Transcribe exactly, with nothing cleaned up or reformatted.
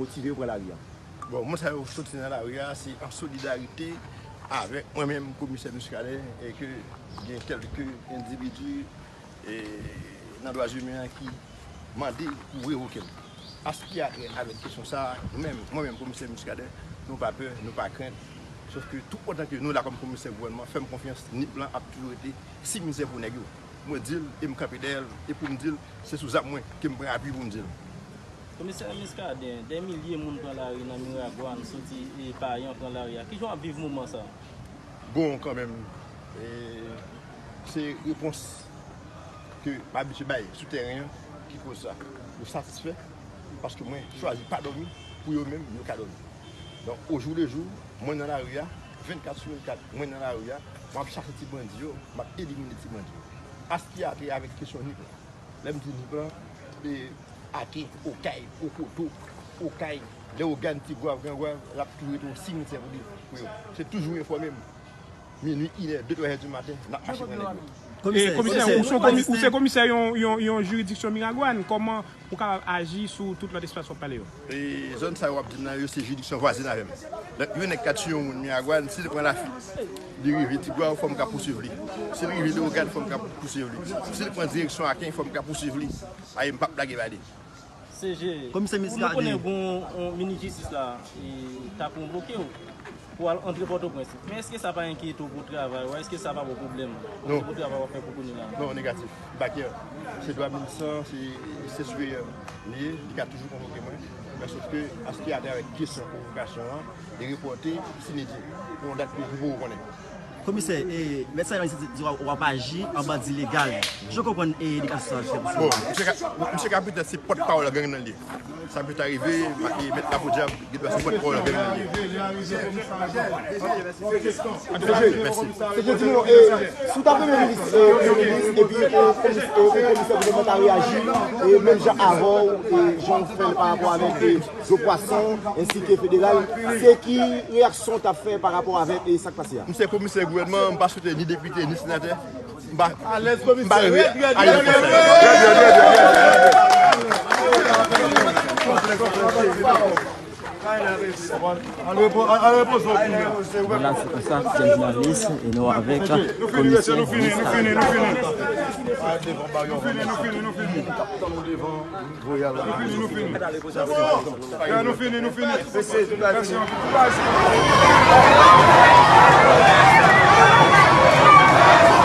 motive yo pran lari a? Bon, moun sa yo soti nan lari a, se an solidarite avèk mwen menm, komisè Muscadin, e ke gen kèlke endividi e, nan dwa imen an ki mande pou revoke l. An sa ki a trè avèk kesyon sa a, nou menm, mwen menm, komisè Muscadin, nou pa pè, nou pa krent. Sòf ke tout otan ke nou la kòm komisè gouvènman, fè m konfyans, nip lan ap toujou rete si mizè pou nèg yo. Mwen di l, e m kanpe dèyè l, e pou m di l, se sou zam mwen ke m pran apui pou m di l. Komisè Muscadin, dè milye moun pran lari nan Miragwàn, soti e Payan pran lari a. Kijan w ap viv moman sa a? Bon, kanmenm, e, se repons ke m abitye bay sou tèren an ki koz sa. Yo satisfè, paske mwen chwazi pa dòmi pou yo menm, yo ka dòmi. Donk, ojoulejou, mwen nan lari a, vennkat sou vennkat, mwen nan lari a, m ap chache ti bandi yo, m ap elimine ti bandi yo. An sa ki a trè avèk kesyon nip lan. Lè m di nip lan, e, Aken, Okay, Okoto, Okay, Leyogàn, Tigwav, Grangwav, l ap toujou rete yon simityè pou li, pou yo. Se toujou enfòme m. Minui, inè, de, twa è di maten, n ap mache pran nèg yo. E, komisè, komisè, ou se yon komi-, ou se komisè yon, yon, yon jiridiksyon Miragwàn, kòman ou kapab aji sou tout lòt espas w ap pale yo? E zòn sa yo w ap di m nan yo, se jiridiksyon vwazen avè m. Donk, yon nèg ka tiye yon moun Miragwàn, si l pran Lafit, li rive Tigwav, fò m ka pousuiv li. Si l rive Leyogàn, fò m ka pousuiv li. Si l pran direksyon Aken, fò m ka pousuiv li. Paske m p ap lage pale. C G, komisè Muscadin, nou konnen gen yon minis jistis la, e, t ap konvoke w pou al antre Pòtoprens. Men èske sa pa enkyete w pou travay ou? Èske sa pa ba w pwoblèm? Non. Pou travay w ap fè pou kounye la? Non, negatif. M pa kè. Se dwa minis lan, se, se sipèryè li ye, li ka toujou konvoke mwen. Men sòf ke, an sa ki a trè avèk kesyon konvokasyon an, li repòte, sinedye, pou yon dat ke nou poko konnen. Komisè, e, mèt Samuel di w ap aji an bandi legal. Jan w konprann, e, edikasyon sa a, jistis? Bon, misye ka, misye ka petèt se pòtpawòl gang nan li ye. Sa pèt arive, e, mèt Lapodyab, gen dwa se pòtpawòl gang nan li ye. Mèsi. Se ke di nou, e, si w ta premye minis, e, premye minis, epi, e, komis-, e, komisè gouvènman ta reyaji, e, menm jan avè w, e, jan w fè l pa rapò avèk, e, Zo pwason, ensi ke federal, se ki reyaksyon w t ap fè pa rapò avèk, e, sa k pase a? M se komisè gouvènman, m pa swete ni depite, ni senatè. M pa, m pa reve alèz konsa. Bon, la, se konsa, jèn jounalis, e nou avèk komisè Muscadin. Nou fini, nou fini, nou fini. Voye al la. Nou fini, nou fini. Frè, nou fini, nou fini. Mèsi, tout la fini. Mèsi anpil.